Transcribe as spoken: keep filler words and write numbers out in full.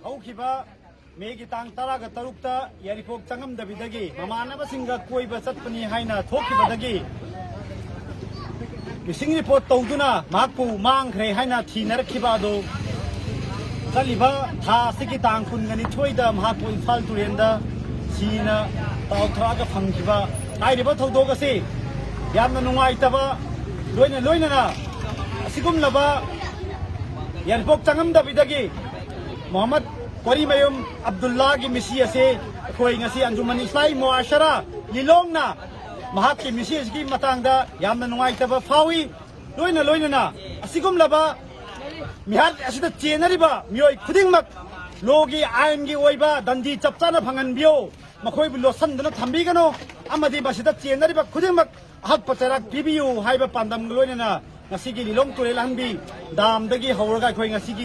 ꯍꯧꯈꯤꯕ ꯃꯦꯒꯤ ꯇꯥꯡ ꯇꯔꯥꯒ ꯇꯔꯨꯛꯇ ꯌꯥꯏꯔꯤꯄꯣꯛ ꯆꯪꯉꯝꯗꯕꯤꯗꯒꯤ ꯃꯃꯥꯟꯅꯕꯁꯤꯡꯒ ꯀꯣꯏꯕ ꯆꯠꯄꯅꯤ ꯍꯥꯏꯅ ꯊꯣꯛꯈꯤꯕꯗꯒꯤ ꯃꯤꯁꯤꯡ ꯔꯤꯄꯣꯔꯠ ꯇꯧꯗꯨꯅ ꯃꯍꯥꯛꯄꯨ ꯃꯥꯡꯈ꯭ꯔꯦ ꯍꯥꯏꯅ ꯊꯤꯅꯔꯛꯈꯤꯕ ꯑꯗꯨ ꯆꯠꯂꯤꯕ ꯊꯥ ꯑꯁꯤꯒꯤ ꯇꯥꯡ ꯀꯨꯟꯒ ꯅꯤꯊꯣꯏꯗ ꯃꯍꯥꯛꯄꯨ ꯏꯝꯐꯥꯜ ꯇꯨꯔꯦꯟꯗ ꯁꯤꯅ ꯇꯥꯎꯊꯔꯛꯑꯒ ꯐꯪꯈꯤꯕ ꯍꯥꯏꯔꯤꯕ ꯊꯧꯗꯣꯛ ꯑꯁꯤ ꯌꯥꯝꯅ ꯅꯨꯡꯉꯥꯏꯇꯕ ꯂꯣꯏꯅ ꯂꯣꯏꯅꯅ ꯑꯁꯤꯒꯨꯝꯂꯕ ꯌꯥꯏꯔꯤꯄꯣꯛ ꯆꯪꯉꯝꯗꯕꯤꯗꯒꯤ ꯃꯣꯍꯝꯃꯗ ꯀꯣꯔꯤꯃꯌꯨꯝ ꯑꯕꯗꯨꯜꯂꯥꯒꯤ ꯃꯤꯁꯤ ꯑꯁꯤ ꯑꯩꯈꯣꯏ ꯉꯁꯤ ꯑꯟꯖꯨꯃꯟ ꯏꯁꯂꯥꯍꯤ ꯃꯨꯑꯥꯁꯔꯥ ꯂꯤꯂꯣꯡꯅ ꯃꯍꯥꯛꯀꯤ ꯃꯤꯁꯤ ꯑꯁꯤꯒꯤ ꯃꯇꯥꯡꯗ ꯌꯥꯝꯅ ꯅꯨꯡꯉꯥꯏꯇꯕ ꯐꯥꯎꯏ꯫ ꯂꯣꯏꯅ ꯂꯣꯏꯅꯅ ꯑꯁꯤꯒꯨꯝꯂꯕ ꯃꯤꯍꯥꯠ ꯑꯁꯤꯗ ꯆꯦꯟꯅꯔꯤꯕ ꯃꯤꯑꯣꯏ ꯈꯨꯗꯤꯡꯃꯛ ꯂꯣꯒꯤ ꯑꯥꯏꯟꯒꯤ ꯑꯣꯏꯕ ꯗꯟꯗꯤ ꯆꯞ ꯆꯥꯅ ꯐꯪꯍꯟꯕꯤꯌꯨ꯫ ꯃꯈꯣꯏꯕꯨ ꯂꯣꯠꯁꯤꯟꯗꯨꯅ ꯊꯝꯕꯤꯒꯅꯨ ꯑꯃꯗꯤ ꯃꯁꯤꯗ ꯆꯦꯟꯅꯔꯤꯕ ꯈꯨꯗꯤꯡꯃꯛ ꯑꯍꯛꯄ ꯆꯩꯔꯥꯛ ꯄꯤꯕꯤꯌꯨ ꯍꯥꯏꯕ ꯄꯥꯟꯗꯝꯒ ꯂꯣꯏꯅꯅ ꯉꯁꯤꯒꯤ ꯂꯤꯂꯣꯡ ꯇꯨꯔꯦꯜ ꯑꯍꯟꯕꯤ ꯗꯥꯝꯗꯒꯤ ꯍꯧꯔꯒ ꯑꯩꯈꯣꯏ ꯉꯁꯤꯒꯤ